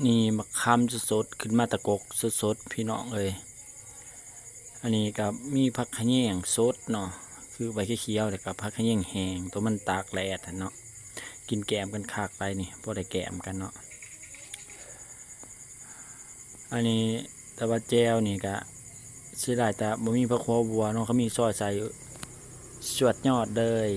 ນີ້ບັກຂາມສົດໆ ຂຶ້ນມາແຕ່ກົກສົດໆ ພີ່ນ້ອງເອີຍ. ອັນນີ້ກໍມີຜັກຂະແຍງສົດເນາະ ຄືໃບຂຽວໆ ແລ້ວກໍຜັກຂະແຍງແຫ້ງ ໂຕມັນຕາກແດດຫັ້ນເນາະ ກິນແກ້ມກັນຄັກຫຼາຍນີ້ ພໍໄດ້ແກ້ມກັນເນາະ. ອັນນີ້ ແຕ່ວ່າແຈ່ວນີ້ກະເສຍດາຍແຕ່ບໍ່ມີຜັກຫົວບົວເນາະ ຄັນມີຊອຍໃສ່ ສວດຍອດເລີຍ.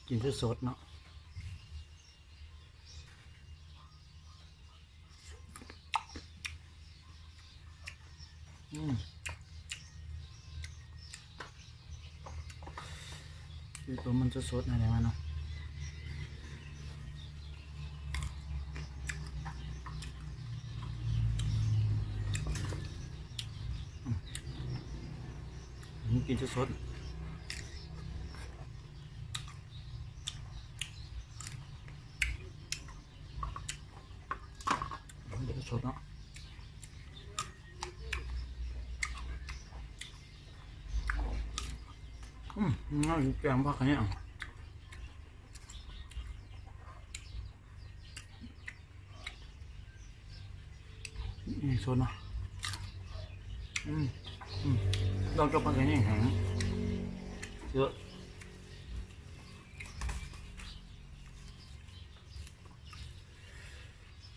ກິນສົດໆເນາະ. ອືມ ຄືຕົວມັນສົດໆ ນັ້ນແຫຼະເນາະ. ອືມ ກິນສົດໆ. ເອົາສົດເນາະ. ອືມ ເອົາແກງຜັກອັນນີ້ ນີ້ສົດເນາະ. ອືມ ອືມ ລອງຈົກເບິ່ງ ອັນນີ້ແຫ້ງ ເຍອະ.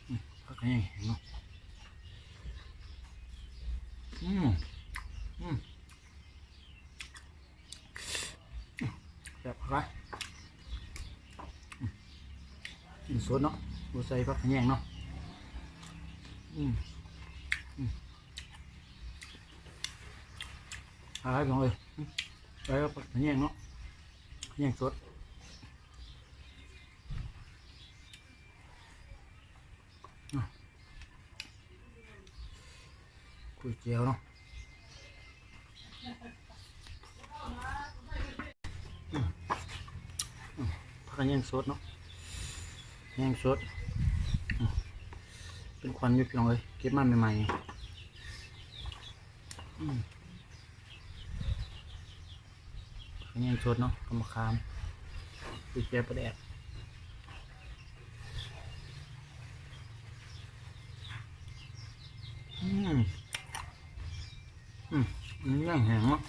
ອືມ ຜັກກະແຍງແຫ້ງເນາະ. ອືມ ອືມ ແຊບຄັກຫຼາຍ. ອືມ ກິນສົດເນາະ ບໍ່ໃສ່ຜັກກະແຍງເນາະ. ອືມ ອືມ ອາຍ ພີ່ນ້ອງເອີຍ ໃສ່ຜັກກະແຍງເນາະ ກະແຍງສົດ. ອືມ ຄຸຍແຈ່ວເນາະ. ອືມ ອືມ ຜັກກະແຍງສົດເນາະ ແຍງສົດ. ອືມ ເປັນຄວັນຢູ່ ພີ່ນ້ອງເອີຍ ເກັບມາໃໝ່ໆ. ອືມ ແຍງສົດເນາະ ກັບມະຂາມ ຕິດແຈ່ວປາແດກ. ອືມ ອືມ ມັນຍັງແຫ້ງເນາະ.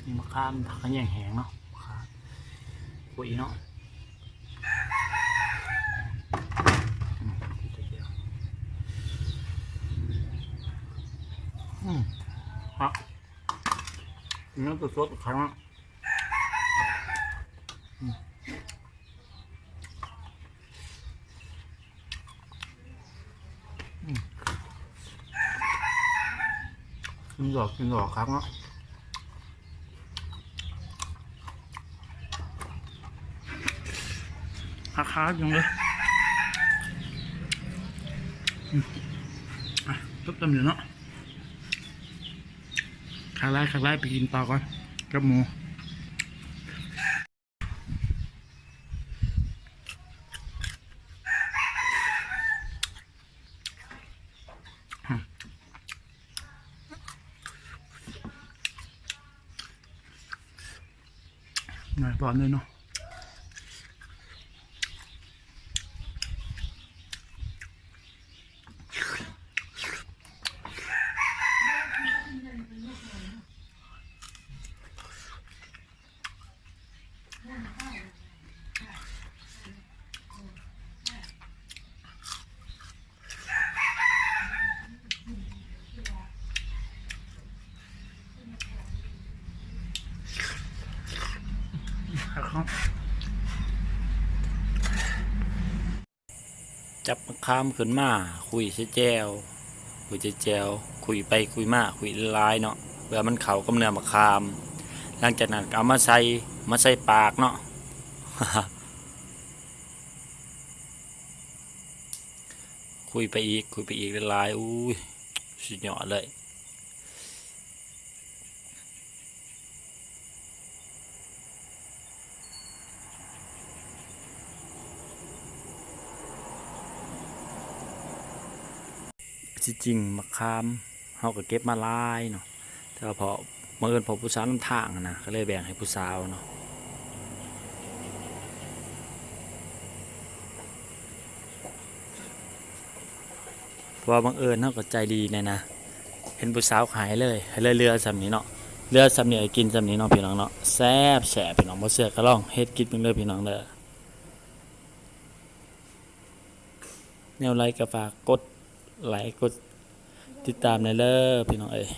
ນີ້ມະຂາມ ຜັກກະແຍງແຫ້ງເນາະ ມະຂາມ ໂອ້ຍເນາະ. ອືມ ອືມ ຄັກ ກິນນ້ຳສົດໆ ຄັກເນາະ. ອືມ ອືມ ກິນດອກ ກິນດອກຄັກເນາະ ຄັກໆ ຈັ່ງເລີຍ. ອືມ ອ່ະ ຈົບຕຳນີ້ເນາະ ຄັກຫຼາຍ ຄັກຫຼາຍ ໄປກິນຕໍ່ກ່ອນກັບໝູ່. ໜ້າປ້ອນເລີຍເນາະ. ຈັບມະຂາມຂຶ້ນມາ ຄຸຍໃສ່ແຈ່ວ ຄຸຍໃສ່ແຈ່ວ ຄຸຍໄປຄຸຍມາ ຄຸຍຫຼາຍໆເນາະ ເພື່ອມັນເຂົ້າກັບເນື້ອມະຂາມ. ຫຼັງຈາກນັ້ນກໍເອົາມາໃສ່ ມາໃສ່ປາກເນາະ. ຄຸຍໄປອີກ ຄຸຍໄປອີກຫຼາຍໆ ອູ້ຍ ສຸດຍອດເລີຍ. ທີ່ຈິງໝາກຂາມເຮົາກໍເກັບມາຫຼາຍເນາະ ແຕ່ວ່າພໍບັງເອີນພໍຜູ້ສາວນຳທາງຫັ້ນນະ ກໍເລີຍແບ່ງໃຫ້ຜູ້ສາວເນາະ. ເພາະວ່າບັງເອີນເຮົາກໍໃຈດີແດ່ນະ ເຫັນຜູ້ສາວກໍໃຫ້ເລີຍ ໃຫ້ເຫຼືອໆສ່ຳນີ້ເນາະ ເຫຼືອສ່ຳນີ້ກໍກິນສ່ຳນີ້ເນາະ ພີ່ນ້ອງເນາະ. ແຊບໆ ພີ່ນ້ອງ ບໍ່ເຊື່ອກໍລອງເຮັດກິນເບິ່ງເດີ ພີ່ນ້ອງເດີ. ແນວໃດກໍຝາກກົດໄລກົດຕິດຕາມແດ່ເດີ ພີ່ນ້ອງເອີຍ.